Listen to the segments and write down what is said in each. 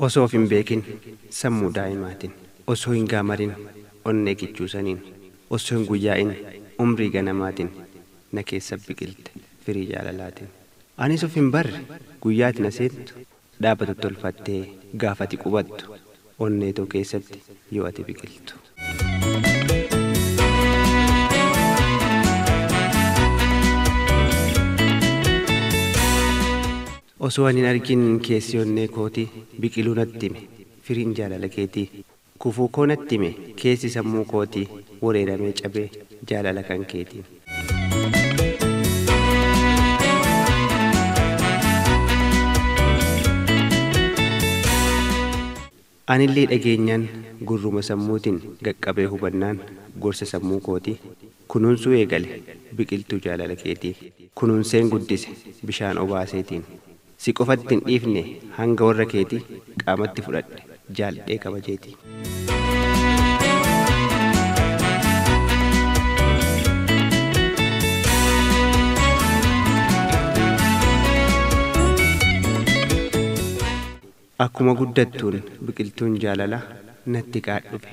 Osoo of hin beekin sammuu daa'imaatiin, osoo hin gaamarin onnee kichuusaniin, osoo hin guyyaa'in umrii ganamaatiin na keessa biqilte firii jaalalaatiin. Anis of hin barre guyyaati na seentu dhaabatu tolfattee gaafati qubattu onnee too keessatti yoo ati biqiltu. Osoo ani hin argin keessi onnee kootii biqiluu natti hime firiin jaalala keetii. Kufuu koo natti hime keessi sammuu kootii wareeramee cabee jaalala kan keetiin. Anillee dhageenyaan gurruma sammuutiin qaqqabee hubannaan gorsa sammuu kootii kunuunsuu eegale biqiltuu jaalala keetii. Kunuunseen guddise bishaan obaaseetiin. Si qofatti hin dhiifne hanga warra keetii qaamatti fudhadhe jaalladhee kabajeetii. Akkuma guddattuun biqiltuun jaalalaa natti qaadhufe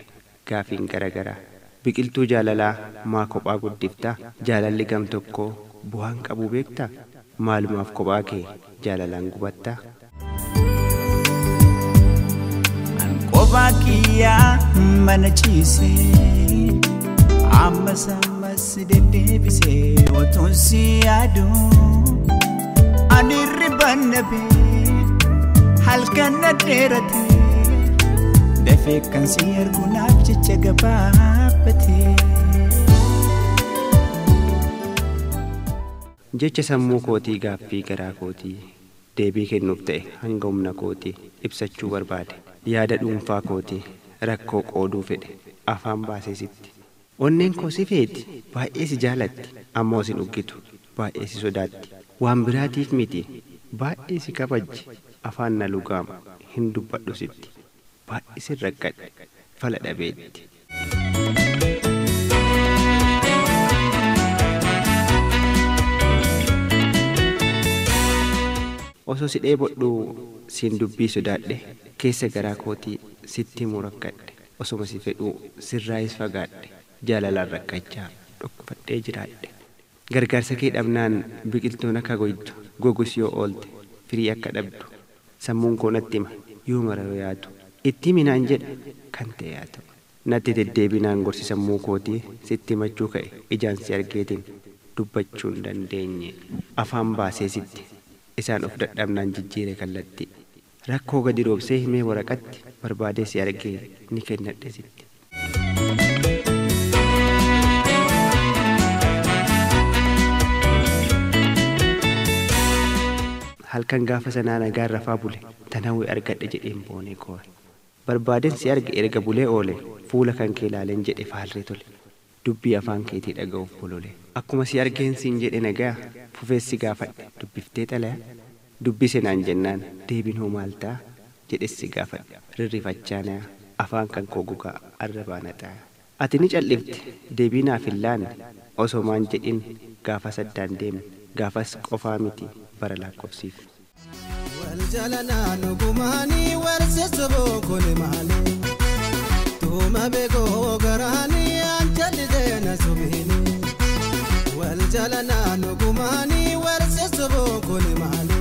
gaafiin garagaraa. Biqiltuu jaalalaa maa kophaa guddiftaa? Jaalalli gam tokkoo bu'aan qabu beektaa? Maalumaaf kophaa kee jaalalaan gubattaa? An kophaa kiyyaa mana ciisee ammas ammas deddeebisee otuun si yaadu ani hirriban dhabee halkan na dheerate dafee kan si argu naaf jecha gabaabbatee. Jecha sammuu kootii gaaffii garaa kootii deebii kennuuf ta'e hanga humna kootii ibsachuu barbaade. Yaada dhuunfaa kootii rakkoo qooduu fedhe afaan baasee sitti. Onneen koo si feeti baay'ee si jaalatti ammoo si dhuggitu baay'ee si sodaatti. Waan biraatiif miti baay'ee si kabajji afaan na lugaama hin dubbadhu sitti. Baay'ee si rakkadhe fala dhabeetti. Osoo si dheebodhuu siin dubbii sodaadhe keessa garaa kootii sitti himuu rakkadhe osoma si fedhuu sirraayis fagaadhe jaalalaan rakkachaa dhukkubfadhee jiraadhe. Gargaarsa kee dhabnaan biqiltuun akka goytu gogus yoo oolte firii akka dhabdu sammuun koo natti hima yoo mara yoo yaadu itti himi naan jedha kan ta'e haa ta'u. Natti deddeebinaan gorsi sammuu kootii sitti himachuu ka'e ijaan si argeetiin dubbachuu hin dandeenye afaan baasee sitti. Isaan of dadhabnaan jijjiire kallattii. Rakkoo gadi roobsee himee waraqatti barbaadee si argee ni kennadhe sitti. Halkan gaafa sanaa nagaan rafaa bule tanawwee argadhe jedheen boonee koore. Barbaadeen si arge erga bulee oole fuula kan kee ilaaleen jedhe faalree tole. Dubbii afaan keetii dhaga'uuf bolole. Akkuma si argeen siin jedhe nagaa fufeessi gaafadhe dubbiftee xalayaa. Dubbise naan jennaan deebiin hoo maal ta'a jedhes si gaafadhe rirrifachaa naa afaan kan koo gogaa arrabaa na ta'a. Ati ni callifte deebii naaf hin laanne osoo maan jedhin gaafas addaan deemne gaafas qofaa miti bara lakkoofsiif. Wal jaalanaa nugumaanii warseessuboo kuni maali? Tuuma beekoo garaanii anjallisee na subiini. Wal jaalanaa nugumaanii warseessuboo kuni maali?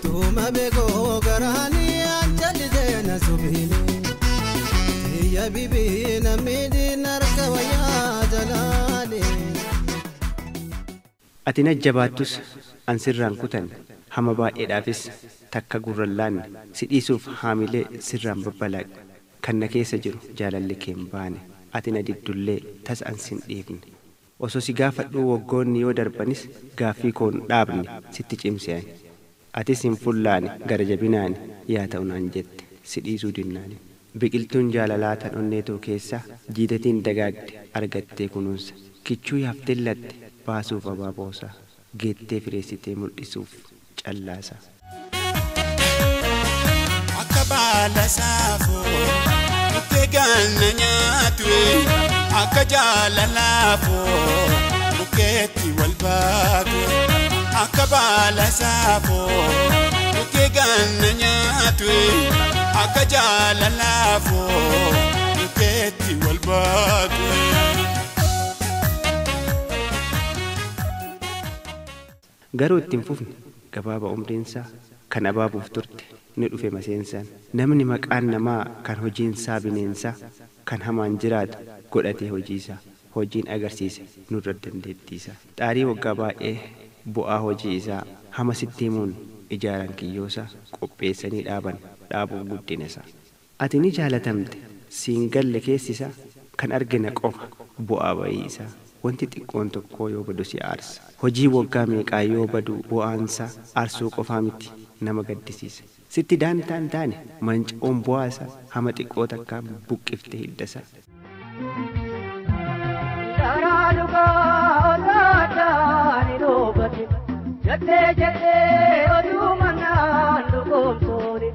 Tuuma beekoo garaanii anjallisee na subiini. Iyya bibii namni narka wayyaa jalaani. Ati na jabaattus an sirraan kutan hama baay'eedhaafis takka gurran laanne si dhiisuuf haamilee sirraan babbalaaqe kan na keessa jiru jaalalli kee hin baane ati na diddullee tas an sin dhiifne. Osoo si gaafadhuu waggoonni yoo darbanis gaaffii koon dhaabne sitti cimse ani. Atis hin fullaane gara jabinaani yaa ta'u naan jette si dhiisuu dinnaani. Biqiltuun jaalalaa tan onnee too keessa jiitatiin dagaagde argattee kunuunsa kichuu yaaftee latte baasuuf abaaboosaa geettee fireessitee mul'isuuf callaasaa. Akka baala saafoo itti ganna nyaatu akka jaalalaafoo mukeetti wal baatu. Akka baala saafoo itti ganna. ganna nyaatu akka jaalalaafoo mukeetti wal baatu. Garuu ittiin fufne gabaaba umriinsaa kan abaabuuf turte ni dhufe maseensaan. Namni maqaan namaa kan hojiinsaa bineensaa kan hamaan jiraatu godhatee hojiisaa hojiin agarsiise nurra dandeettiisaa. Xaarii waggaa baay'ee bu'aa hojii isaa hama sitti himuun ijaaran kiyyoosaa qopheessanii dhaaban dhaabuuf guddina isaa. Ati ni jaalatamte siin galle keessisaa kan argina qofa bu'aa bayii isaa. Wanti xiqqoon tokko yoo badu si aarsa. Hojii waggaa meeqaa yoo badu bu'aansaa aarsuu qofaa miti nama gaddisiisa. Sitti daantaan taane manca'uun bu'aasaa hama xiqqoo takkaan buqqifte hiddasaa. Karaa dhugaa otaadhaan hin hubatin jettee jettee oduu mannaan dhugoomsooni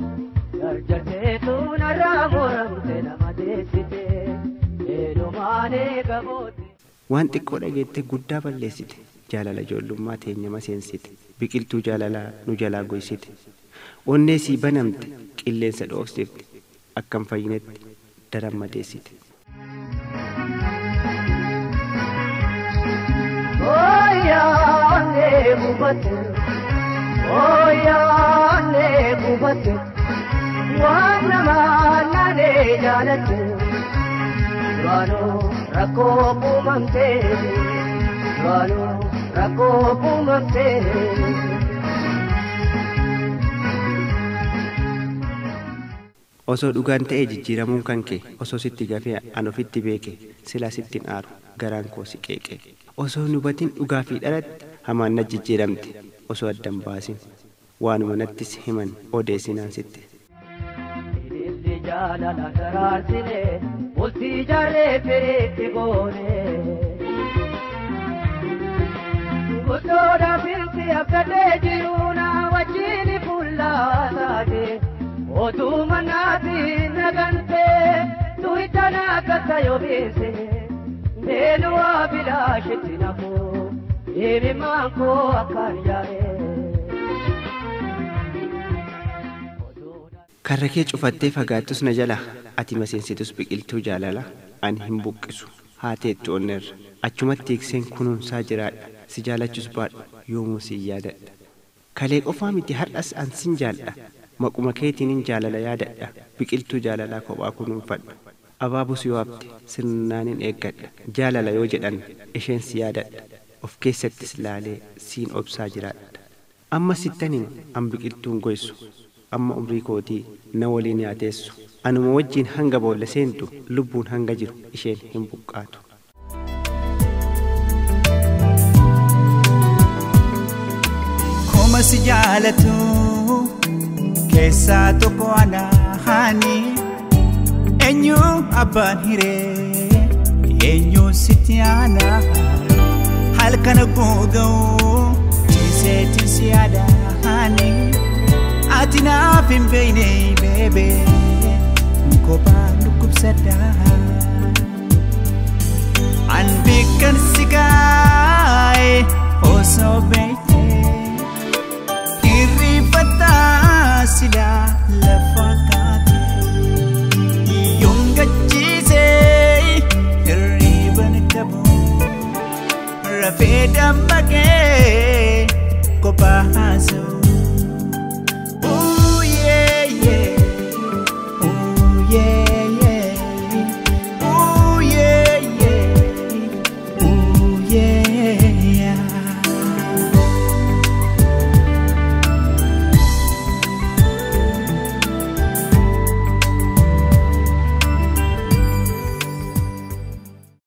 jarjarteetu narraa muramte nama deessite heelumaan eegamooti. Waan xiqqoo dhageette guddaa balleessite jaalala ijoollummaa teenya maseensite biqiltuu jaalalaa nu jalaa goysite onnee sii banamte qilleensa dhoofsifte akkam fayyinetti daran madeessite. Ooyyaanee gubate ooyyaanee gubate waan namaa naanee jaalatte duraanuu rakkoo uumamtee duraanuu rakkoo uumamtee. Osoo dhugaan ta'ee jijjiiramuun kan kee osoo sitti gafee an ofitti beeke silaa sitti hin aaru garaan koo si qeeqe. Osoo hin hubatin dhugaa fi dharatti hamaan na jijjiiramte osoo addan baasin waanuma nattis himan odeessinaan sitti. Ililli jaalala daraarsine bultii ijaarree firiitti goone. Guddoodha filti abdatee jiru na wajjin fuullaa taate. Oduu manaati nagantee tuuta akka yoobiinse beeluu bilaashitti nafuu himimaan koo akkaan yaa'e. Karra kee cufattee fagaattus na jala ati maseensitus biqiltuu jaalala ani hin buqqisu haa teettu onneerra achumatti hiikseen kunuunsaa jiraadha si jaalachus baadhu yoomuu si yaadadha. Kalee qofaa miti har'as an sin jaalladha maquma keetiinin jaalala yaadadha biqiltuu jaalalaa kophaa kunuunfadha abaabus yoo hafte sirnaanin eeggadha jaalala yoo jedhan isheen si yaadadha of keessattis laalee siin obsaa jiraadha. Amma sittan hima an biqiltuun goysu amma umrii kootii na waliin yaateessu anuma wajjin hanga boolla seentu lubbuun hanga jiru isheen hin buqqaatu. Kuma si jaalatu keessaa tokko anaani eenyu abbaan hiree eenyu sitti aanaa halkan googa'u ciiseetiin si yaadaani ati naaf hin beekne beebee kophaa dhukkubsadhaa. An beekan si gaa'e